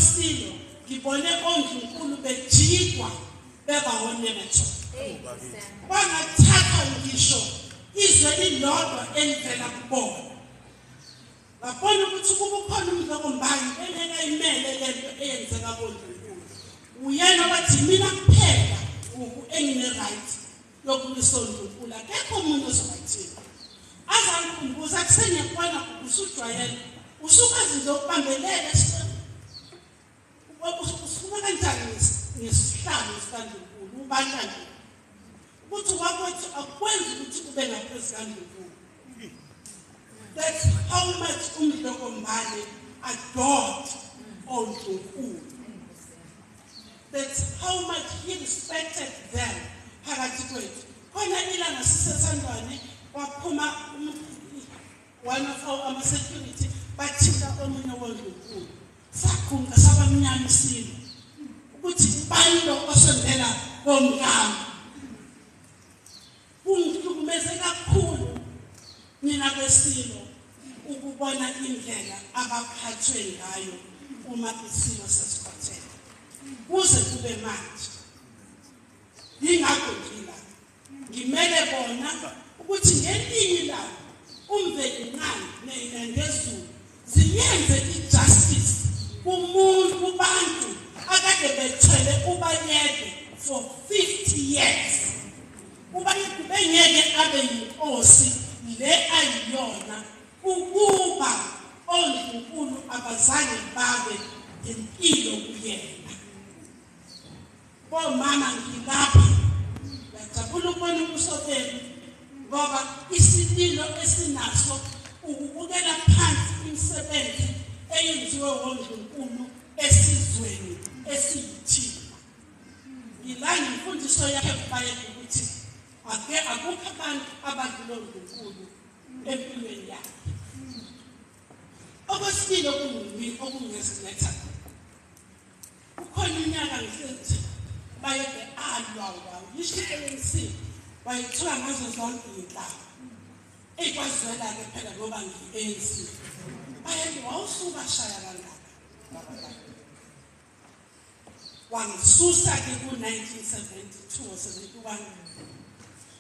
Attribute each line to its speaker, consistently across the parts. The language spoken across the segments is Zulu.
Speaker 1: kwesilo ngibone ondlunkulu bejikwa beba onemetho. Bangathatha ngisho izwe lilodwa elivela kubona. Ngabona ukuthi kubukhona uMdlokombane engeke ayimele lento eyenzeka kondlunkulu. Uyena wathi mina kuphela engine-right yokumisa ondlunkulu, akekho omunye ozobathina. Azangikhumbuza kusenyekwana usujwayele usukwazi nje ukubambelela usukuma kanjani ngesihlalo sikandlunkulu ubanta nje ukuthi wakwethu akwenzi ukuthi ube ngaphezu kandlunkulu. That's how much uMdlokombane adored ondlunkulu. That's how much he respected them phakathi kwethu. Khona ilanga sisesandwane kwaphuma one of our ama-security bathinta omunye wondlunkulu. Sakhunga sabamnyama isilo ukuthi ubani lo osondela komkami. Kungihlukumeze kakhulu mina besilo ukubona indlela abaphathwe ngayo uma isilo sesikhothele kuze kube manje. Yingakho ngila ngimele bona ukuthi ngelinye ilanga uMvelinqangi neNyandezulu ziyenze i-justice kumuntu kubantu akade bethwele uBayede for 50 years. uBayede bengeke abe yinkosi le ayiyona ukuba ondlunkulu abazange babe impilo kuyena. Bomama ngilapha ngiyajabula ukubona ubuso benu ngoba isililo esinaso ukubukela phansi imisebenzi eyenziwe wondlunkulu esizweni esiyithina. Ngila ngemfundiso yakhe kubayede ukuthi ake akukho abantu abadlula ondlunkulu empilweni yakhe. Okwesibili okungeziletha kukhona unyaka ngihlezi Bayede alwa ngisho i-ANC wayithola ngazo zonke iy'nhlaka. Eyikwazwela-ke phela ngoba ngiyi-ANC. Bayede wawusuka shaya kangaka baba Bayede. Wangisusa-ke ku-1972 or 71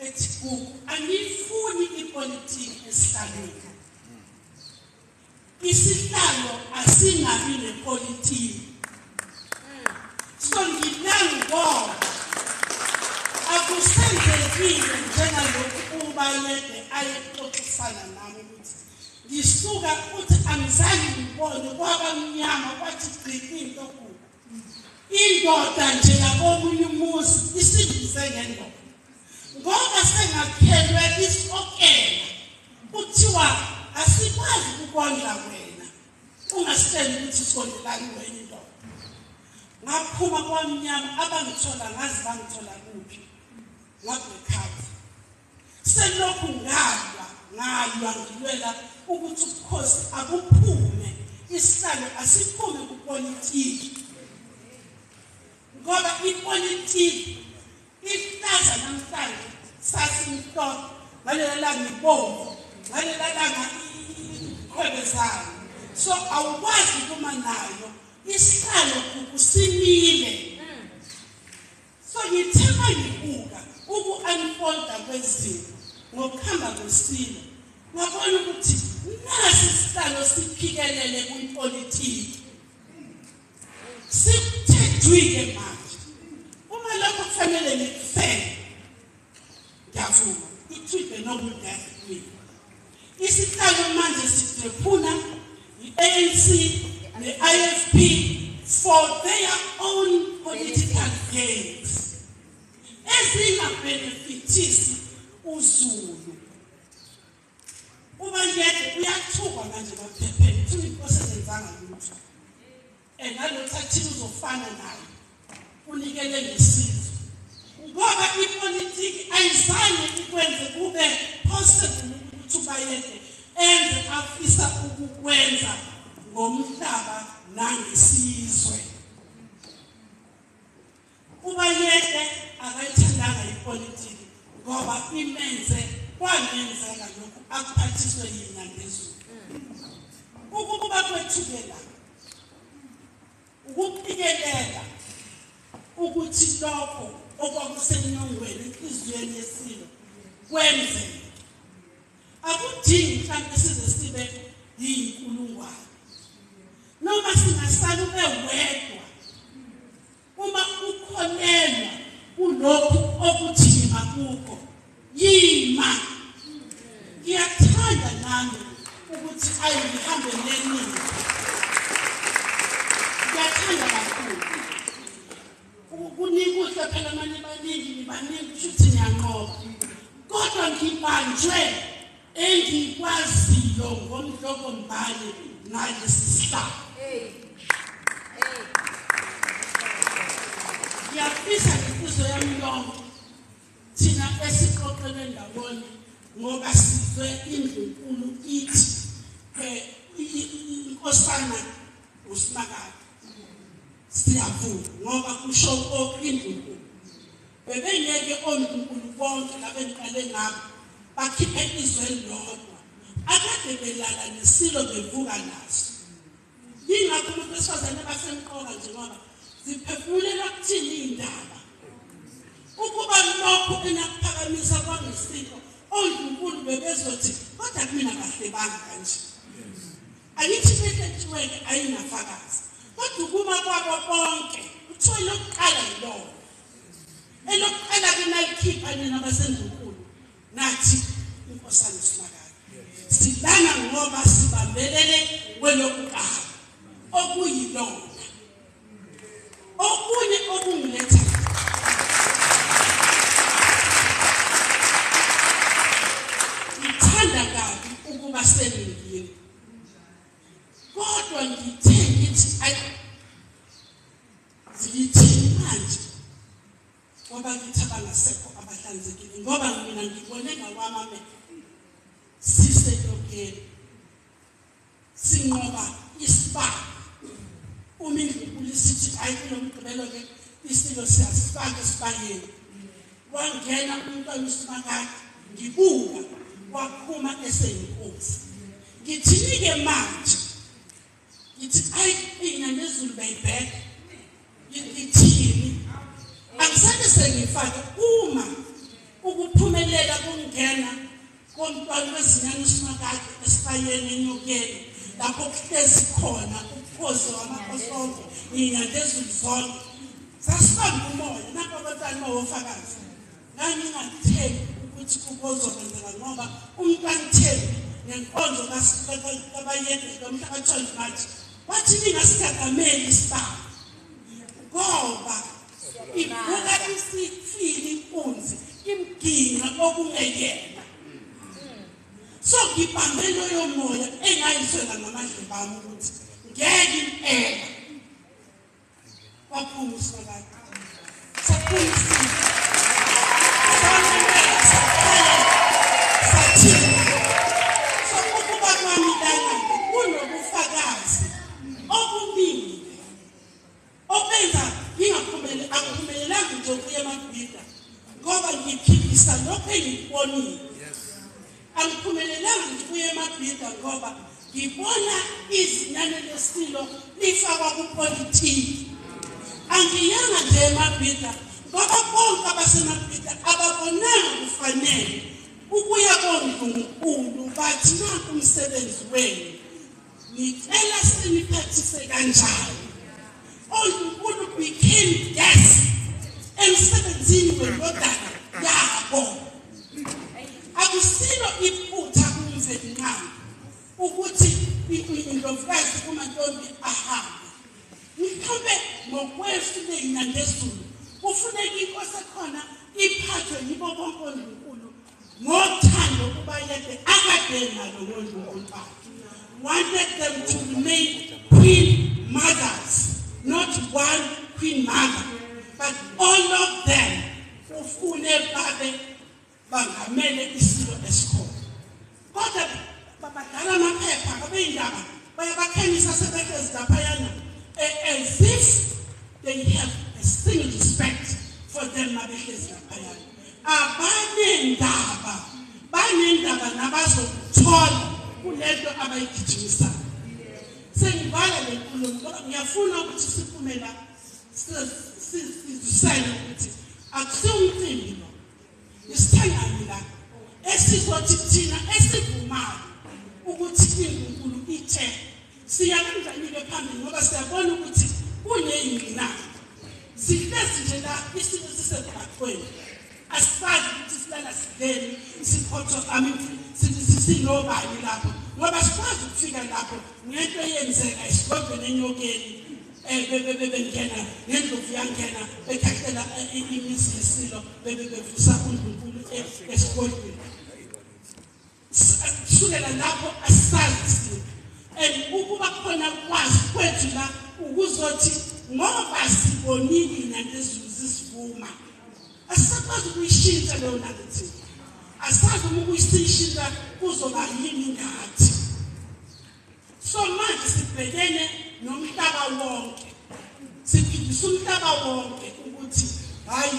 Speaker 1: ethi Gugu angiyifuni ipolitiki esihlalweni. Isihlalo asingabi nepolitiki. So nginangoba akusenzekile njengalokhu uBayede ayexoxisana nami ukuthi ngisuka uthi angizange ngibone kwaba mnyama kwathi gqi into kubo. Indoda nje yakomunye umuzi isindize ngendoda ngoba sengakhelwe isokela kuthiwa asikwazi ukukondla wena ungasitsheli ukuthi sikondlelani wenye indoda. Ngaphuma kwamnyama abangithola ngazi bangithola kuphi ngabreak Selokhu ngalwa ngalwa ngilwela ukuthi ubukhosi abuphume, isihlalo asiphume kupolitiki ngoba ipolitiki ihlaza namhlanje sasimhlophe ngalela langa ibomvu ngalela langa ikhwebezana, so awukwazi ukuma nayo isihlalo kusimile. So ngithe mangibuka uku-unfolda kwezinto ngokuhamba kwesilo ngabona ukuthi nasi isihlalo siphikelele kwipolitiki sikuthethwile manje. Uma lokho kufanele ngikufele ngiyavuma ithwide noble death kumina. Isihlalo manje sidrephuna i-ANC ne-IFP for their own political gains ezingabenefithisi uZulu. UBayede uyathukwa manje emaphepheni kuthiwa inkosi engenzanga lutho engalothathile uzofana naye unikele ngesizwe ngoba ipolitiki ayizange ikwenze kube possible ukuthi uBayede enze afisa ukukwenza ngomhlaba nangesizwe. UBayede akayithandanga ipolitiki ngoba imenze kwangenzeka lokhu akuphathiswe yina ngezulu. Ukuba kwethu-ke la Ukuqikelela ukuthi lokho okwakusenyongweni enhliziyweni yesilo kwenzeke. Akudingi mhlawumbe size sibe yinkulungwane, noma singasala ube wedwa uma ukholelwa kulokhu okuthi yima kukho, yima. Ngiyathanda nami ukuthi ayihambe neningi, ngiyathanda kakhulu. Kunikuhle phela manje, baningi nibaningi, kusho ukuthi niyanqoba, kodwa ngibanjwe engikwaziyo ngomhlokombane ngalesi sihlalo. Ngiyafisa ngenhliziyo yami yonke thina esiqoqelwe ndawonye, ngoba sizwe indlunkulu ithi inkosana uSimakade, siyavuma ngoba kusho indlunkulu. Bebengeke ondlunkulu bonke labengiqale ngabo bakhiphe izwe elilodwa akade belala nesilo bevuka naso. Yingakho umuntu wesifazane basemqoka nje, ngoba ziphefumulela kuthini iy'ndaba. Ukuba lokhu enakuphakamisa kwangesiko, ondlunkulu bebezothi kodwa kumina kahlebanga kanje. Angithi behletshiweke ayinafakazi, kodwa ukuma kwabo bonke kuthiwa elokuqala yilona. Elokuqala ke nalikhipha nina basendlunkulu, nathi inkosana uSimakade. Silana ngoba sibambelele kwelokuqala okuyilona. Okunye okungiletha, ngithanda kabi ukuba seningini, kodwa ngithe ngithi ayi ngithini manje, ngoba ngithi abangasekho abahlanzekile, ngoba mina ngibone ngawami amehlo sisenyokeni sinqoba isibalo. Uma indlunkulu isithi hayi kulo mgqibelo-ke isilo siyasifaka esibayeni, wangena umntwana uSimakade, ngibuka waphuma eseyinkosi. Ngithini-ke manje? Ngithi ayi inyandezulu beyibheka, ngithini? Angisabe sengifake uma ukuphumelela kungena komntwana wezinyane uSimakade esibayeni enyokeni, lapho kuhlezi khona ubukhosi wamakhosi onke nginyandezulu zonke. Sasibamba umoya nakho abantwana bawofakazi. Ngangingathembi ukuthi kuzokwenzeka, ngoba umntwana Thembi ngenkonzo kaBayede ngomhla ka-12 March wathi ningasigagameli isibalo, ngoba ivuka isifile inkunzi imginqa okungeyena. So ngibambe loyo moya engayizwela ngamadlebe ami ukuthi ngeke impela waphuma uSimakade. Saphuma isilo, samemela, sakhala, sathini. So ukuba kwami lana-ke kunobufakazi obuningi obenza ngingaphumeleli. Angiphumelelanga nje ukuya eMabhida ngoba ngiphikisa lokhu engikubonile. Angiphumelelanga nje ukuya eMabhida ngoba ngibona izinyane lesilo lifakwa kupolitiki. Angiyanga nje eMabhida ngoba bonke abaseMabhida ababonanga kufanele ukuya kondlunkulu bathi nanku umsebenzi wenu, ngicela siniphathise kanjani. Ondlunkulu became guests emsebenzini wendodana yabo. Akusilo iphutha kuMvelinqangi ukuthi indlovukazi uMantombi ahambe. Mhlawumbe ngokwesu leyinyandezulu kufuneka inkosi ekhona iphathwe yibo bonke ondlunkulu ngothando kuBayede akade nalo ngondlunkulu bakhe. Wanted them to remain queen mothers, not one queen mother, but all of them. Ufune babe bangamele isilo esikhona, kodwa babadala amaphepha abeyindaba bayabakhanyisa sebehlezi laphayana as if they have a single respect for them. Mabehlezi laphayana abanendaba, banendaba nabazokuthola kulento abayigijimisayo. Sengivala le nkulumo ngoba ngiyafuna ukuthi siphume la sizwisane ukuthi akusiwo umcimbi lo, isithangami la esizothi thina esivumayo ukuthi iNdlunkulu ithe siya kanjani-ke phambili, ngoba siyabona ukuthi kuneyingqinamba. Sihlezi nje la isimo sisemgwaqweni, asisazi ukuthi silala sidleni, siphotho, I mean, sinobani lapho, ngoba sikwazi ukufika lapho ngento eyenzeka esigodlweni eNyokeni, bebengena ngendlovu yangena bekhahlela imizi yesilo, bebe bevusa uNdlunkulu esigodlweni. Kusukela lapho asisazi siphi, and ukuba khona kwazi kwethu la ukuzothi ngoba sibonile iNyandezulu zisivuma, asisakwazi ukuyishintsha leyo narrative. Asazi uma ukuyishintsha kuzoba yini ngathi. So manje sibhekene nomhlaba wonke, siphindisa umhlaba wonke ukuthi hayi,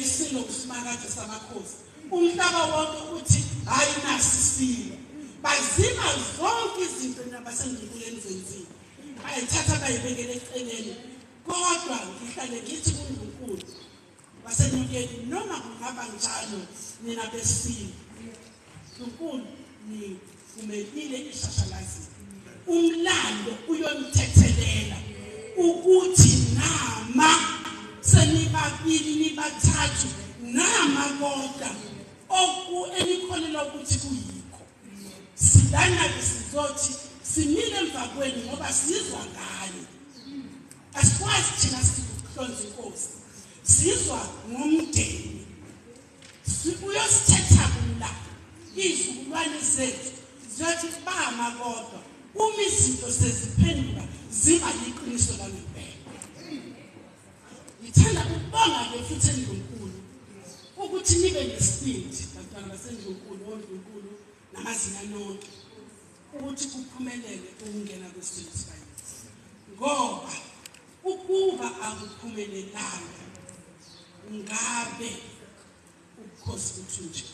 Speaker 1: isilo kuSimakade samakhosi. Umhlaba wonke uthi hayi, nasi isilo. Bazima zonke izinto nabaseNdlunkulu zenziwe, bayithatha bayibekele eceleni. Kodwa ngihlale ngithi kuNdlunkulu waseNyokeni, noma kungaba njalo, nina besilo, Ndlunkulu, nivumelile eshashalazini, umlando uyonithethelela ukuthi nama senibabili nibathathu nama, kodwa oku enikholelwa ukuthi kuyikho silana-ke sizothi simile emva kwenu ngoba sizwa ngayo. Asikwazi thina sikuhlonza inkosi, sizwa ngomndeni. Uyosithetha kula izizukulwane zethu ziyothi bama, kodwa uma izinto seziphenduka ziba yiqiniso langempela. Ngithanda ukubonga-ke futhi eNdlunkulu ukuthi nibe nesibindi, bantwana baseNdlunkulu, oNdlunkulu namazinga nonke, ukuthi kuphumelele ukungena kwesilo sikayise, ngoba ukuba akuphumelelanga ngabe ubukhosi buthunje.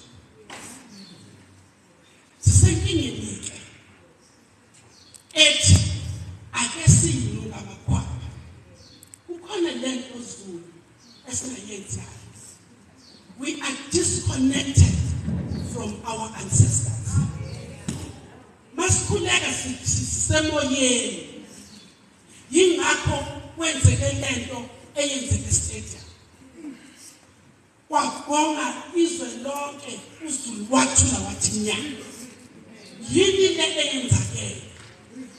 Speaker 1: Sisenkingeni-ke ethi ake siyinuka amakhwapha. Kukhona lento Zulu esingayenzayo, we are disconnected from our ancestors. Masikhuleka sisemoyeni, yingakho kwenzeke lento eyenzeke stadium, kwabonga izwe lonke, uZulu wathula wathi nya. Yini le eyenzakele?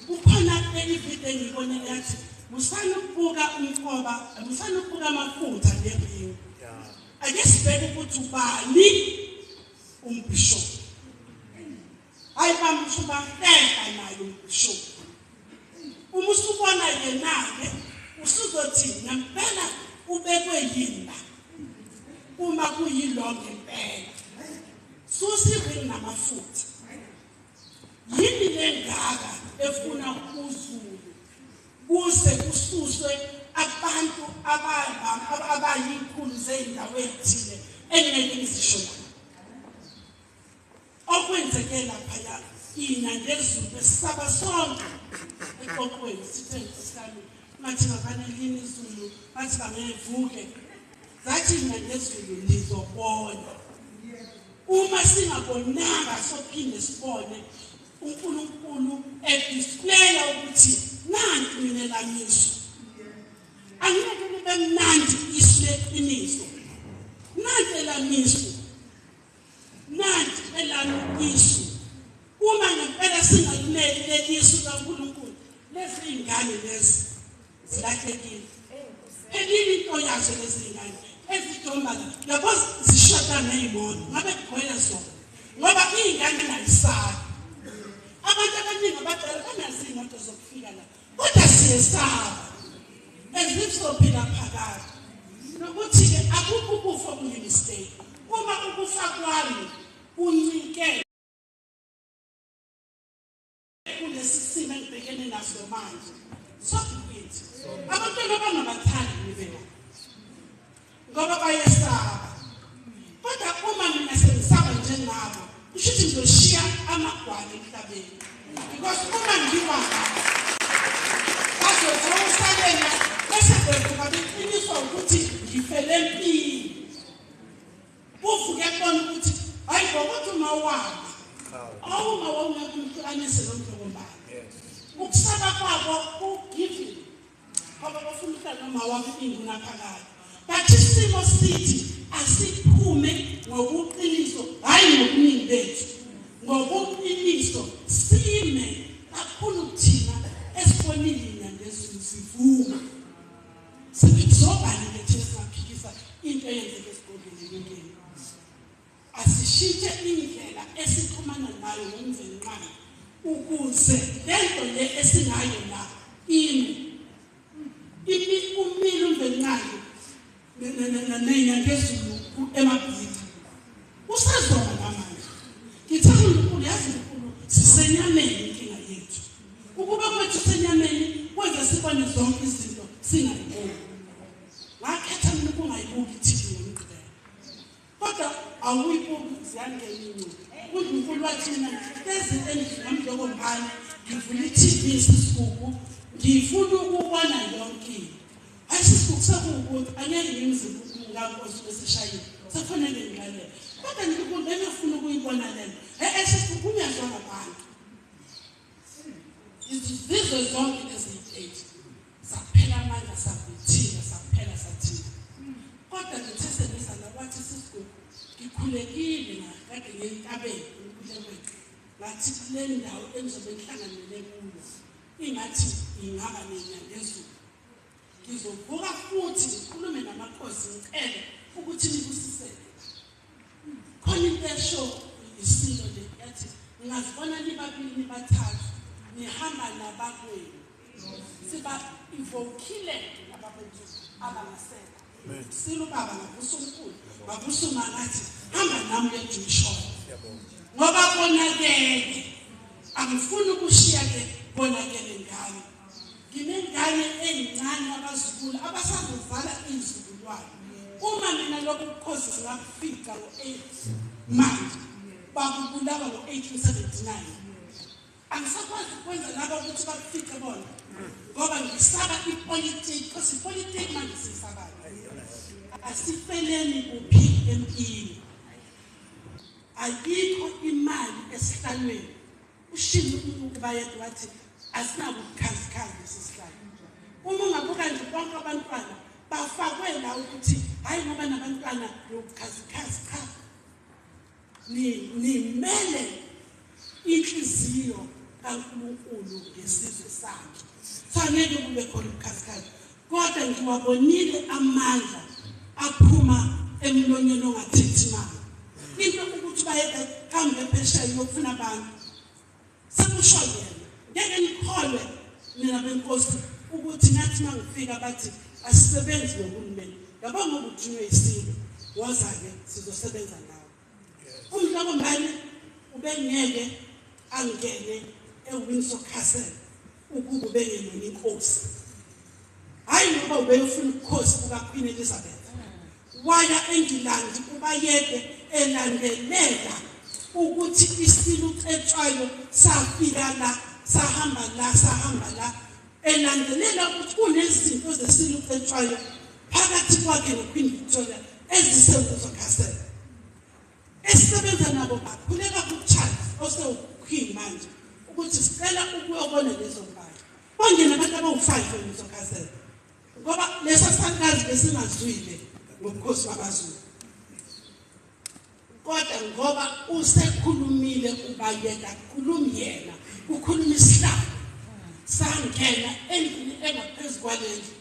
Speaker 1: Kukhona enye ividiyo engiyibonile yathi musani ukubuka umkhoba, musani ukubuka amafutha neringi, ake sibheke ukuthi ubani umbhishobhi. Hayi, bamsho bahleka naye umbhishobhi. Uma usubona yena-ke usuzothi ngempela ubekwe yini la, uma kuyilo ngempela. Susa iringi namafutha. Yini lengaka efuna uZulu kuze kususwe abantu abayikhulu zey'ndawo ey'thile engingeke ngizisho la? Okwenzeke laphaya, iNyandezulu besisaba sonke eqoqweni, sithe nkosi yami ngathi ngafanelini izulu, bathi bangevuke, zathi iNyandezulu nizobona. Uma singabonanga sophinde sibone uNkulunkulu edisplaya ukuthi nanti mina lamiso. Angeke libe mnandi isu leqiniso. Nanti elamiso, nanti elami isu. Uma ngempela singalimeli lelisu kaNkulunkulu, lezi iy'ngane lezi zilahlekile, phelile into yazo. Lezi iy'ngane ezidombala yabo zishoda ney'moto ngabe kugcwele zona, ngoba iy'ngane nayisabi. Abantu abaningi abadala banazo iy'moto zokufika la, kodwa siyesaba as if sophila phakade. Nokuthi-ke akukho ukufa okuyimistake. Uma ukufa kwami kuncike kulesi simo engibhekene naso manje, so be it. Abantwana bangabathandi ngibe la ngoba bayesaba, kodwa uma mina sengisaba njengabo, kusho ukuthi ngizoshiya amagwala emhlabeni, because uma ngiwa Bazozawusalela bese bevuka beqiniswa ukuthi ngifele empini. Kuvuke kubona ukuthi hayi ngokuthi uma wami awuma wawungeke umhlukanise nomdlokombane. Ukusaba kwabo ku-giving ngoba bafuna ukuhlala noma wami ingunaphakade. But isimo sithi asiphume ngobuqiniso, hhayi ngobuningi bethu, ngobuqiniso sime kakhulu thina esibonile inyandezulu sivuma. Sithi kuzobani-ke thina singaphikisa into eyenzeka esigodlweni enyokeni. Asishintshe indlela esixhumana ngayo nomvelinqangi ukuze lento le esingayo la ime. Imi umile umvelinqangi nenyandezulu emabhida. Usazoba namanje. Ngithe uNkulunkulu yazi uNkulunkulu sisenyameni inkinga yethu. Ukuba kwethu senyameni kwenza sibone zonke izinto singayiboni. Ngakhetha mina ukungayibuki i-TV ngoMgqibelo. Kodwa awuyibuki ziyangena incwadi. UNkulunkulu wathi mina ngihlezi endlini yamdlokombane ngivula i-TV sisigugu ngifuna ukubona yonke into. Hayi sisigugu sekuwukuthi angeke ngimzimba umkankosi beseshayile. Sekufanele ngilalele. Kodwa uNkulunkulu bengafuna ukuyibona lento. Eh sisigugu ungezwa ngabantu. Izizwe zonke eziyi-8 saphela amandla savuthila saphela sathina. Kodwa ngithe sengiza la wathi sisigugu ngikhulekile kade ngiye entabeni emkhulekweni ngathi kule ndawo engizobe ngihlanganele kuyo ingathi ingaba nenyandezulu. Ngizovuka futhi ngikhulume namakhosi ngicele ukuthi nibusisele. Khona into esho isilo le yathi ngingazibona nibabili nibathathu nihamba nabakwenu. Siba evokile abakwethu abangasekho. Silo baba ngavusa umkhulu ngavusa umakathi hamba nami uyejumshona. Ngoba konakele angifuni ukushiya ke konakele ngami. Nginengane eyincane abazukulu abasazozala izizukulwane. Uma mina lokhu bukhosi singakufica ngo-8 manje bakubulawa ngo-1879 angisakwazi ukwenza laba ukuthi bakufice bona ngoba ngisaba ipolitiki because ipolitiki manje siyisabayo. Asifeleni kuphi empini? Ayikho imali esihlalweni. Ushilo uBayede wathi asinabo ubukhazikhazi lesi sihlalo. Uma ungabuka nje bonke abantwana bafakwe la ukuthi hhayi ngoba nabantwana nobukhazikhazi cha. Nimele inhliziyo kaNkulunkulu ngesizwe sakhe. So angeke kube khona ubukhazikhazi. Kodwa ngiwabonile amandla aphuma emlonyeni ongathethi manga. Into ukuthi bayede hambe phesheya uyofuna abantu. Sekusho yena. Ngeke nikholwe nina benkosi ukuthi nathi mangifika bathi asisebenzi nohulumeni. Yabo ngoba uthunywe isilo woza-ke sizosebenza nawe. Umntakombane ubengeke angene eWindsor Castle ukuba ubengeyona inkosi. Hhayi ngoba ubeyofuna ubukhosi bukaQueen Elizabeth. Waya eNgilandi uBayede elandelela ukuthi isilo uCetshwayo safika la sahamba la sahamba la elandelela ukuthi kunezinto zesilo uCetshwayo phakathi kwakhe noQueen Victoria eziseWindsor Castle. Esisebenza nabo bakhuleka kuCharles osewuQueen manje ukuthi sicela ukuyobona lezo mpahla. Kwangena abantu abawu-5 eWindsor Castle ngoba leso salukazi besingazwile ngobukhosi bakwaZulu. Kodwa ngoba usekhulumile uBayede akukhulumi yena kukhuluma isihlalo sangena endlini engaphezu kwalendlu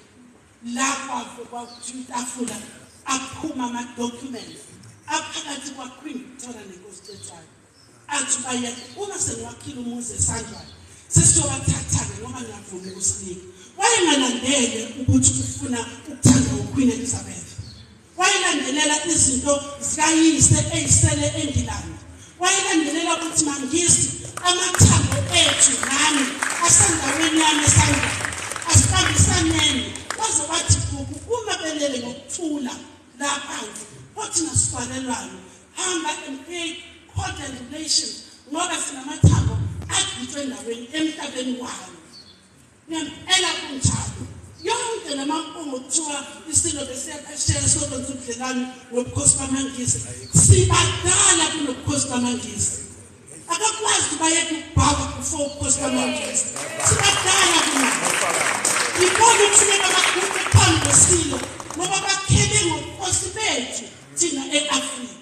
Speaker 1: la kwave kwakuthiwa itafula aphuma ama-documents aphakathi kwaQueen Victoria nenkosi Cetshwayo. Athi uBayede uma sengiwakhile umuzi eSandlwana sesiyowathatha-ke ngoba ngiyavuma ukusinika. Wayengalandele ukuthi ufuna ukuthanda uQueen Elizabeth. Wayelandelela izinto zikayise eyisele eNgilandi. Wayelandelela ukuthi maNgisi amathambo ethu nami asendaweni yami eSandlwana asibambisaneni. Waze wathi Gugu uma belele ngokuthula la phansi kothina sivalelwane hamba and create cordial relations ngoba sinamathambo agqitshwe endaweni emhlabeni wayo. Ngempela kunjalo. Yonke lamampungo kuthiwa isilo besiya phesheya sokwenza ubudlelwane nobukhosi bamaNgisi, sibadala kunobukhosi bamaNgisi. Akakwazi bayeke ukubhaka before ubukhosi bamaNgisi, sibadala kunabo. Ibona ukufuneka baguqe phambi kwesilo ngoba bakhele ngobukhosi bethu thina e-Afrika.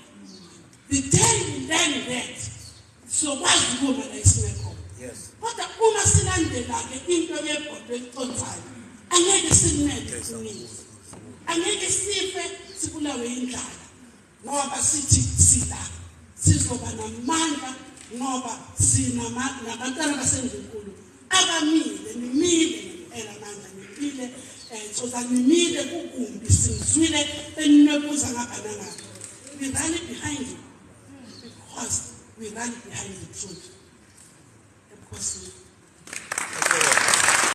Speaker 1: The day we learn that, sokwazi ukuma la esime khona. Kodwa uma silandela-ke into yebhodo eliconsayo, angeke silimele iqiniso, angeke sife sibulawe indlala ngoba sithi sila sizoba namandla, ngoba sinabantwana basendlunkulu abamile. Nimile ngempela amandla, nimile soza, nimile kukumbi, sinizwile beninwebuza ngapha nangapha. We rally behind you because we rally behind the truth.